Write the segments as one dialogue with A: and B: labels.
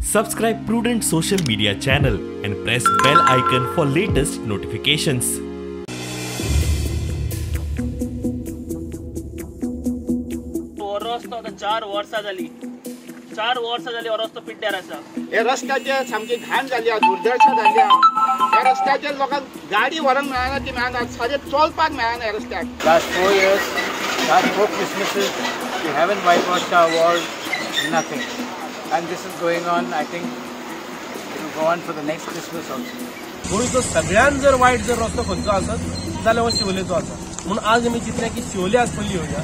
A: Subscribe Prudent social media channel and press bell icon for latest notifications.
B: हो रस्तो आतां 4 वर्सां जाली, 4 वर्सां जाली हो रस्तो पिड्ड्यार आसा.
C: हे रस्त्याचेर सामकी घाण जाली, दुर्दशा जाली. ह्या रस्त्याचेर लोकांक गाडी व्हरूंक मेळना, ती मेळना, सारकें चलपाक मेळना ह्या रस्त्याक.
D: Last 4 years, last 4 Christmases, we haven't whitewashed our walls, nothing. And this is going on, I think it will go on for the next Christmas also.
E: गोंयचो सगळ्यान जर वायट जर रस्तो खंयचो आसत जाल्यार हो शिवोलेचो आसा. म्हणून आज आमी चिंतलें की शिवोले आज पयलीं येवया.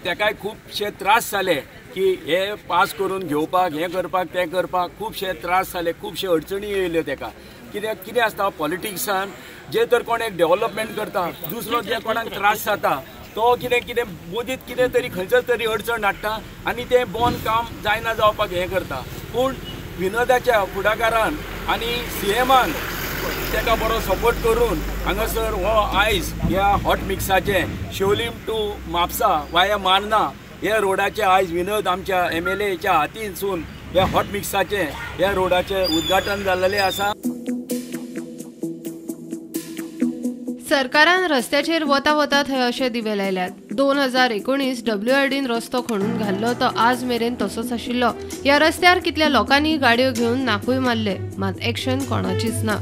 F: तेकाय खुबशे त्रास जाले की हे पास करून घेवपाक, हें करपाक, तें करपाक खुबशे त्रास जाले, खुबशे अडचणी येयल्यो तेका. कित्याक कितें आसता पॉलिटिक्सान जे तर कोण एक डेव्हलपमेंट करता, दुसरो जे कोणाक त्रास जाता तो कितें कितें मदींत कितें तरी खंयचो तरी अडचण हाडटा आनी तें बोन काम जायना जावपाक हें करता. पूण विनोदाच्या फुडाकारान आनी सीएमान तेका बरो सपोर्ट करून हांगासर हो आयज ह्या हॉट मिक्साचें शिवोलीम टू म्हापसा वाया मार्ना ह्या रोडाचें आयज विनोद आमच्या एमएलएच्या हातीनसून ह्या हॉट मिक्साचें ह्या रोडाचें उद्घाटन जाल्लें आसा.
G: सरकारान रस्त्याचेर वता वता थंय अशे दिवे लायल्यात. 2019 WRDन रस्तो खणून घाल्लो तो आज मेरेन तसोच आशिल्लो. ह्या रस्त्यार कितल्या लोकांनी गाडयो घेवन नाकूय मारले, मात एक्शन कोणाचीच ना.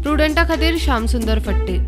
G: प्रुडंटा खातीर श्यामसुंदर फट्टे.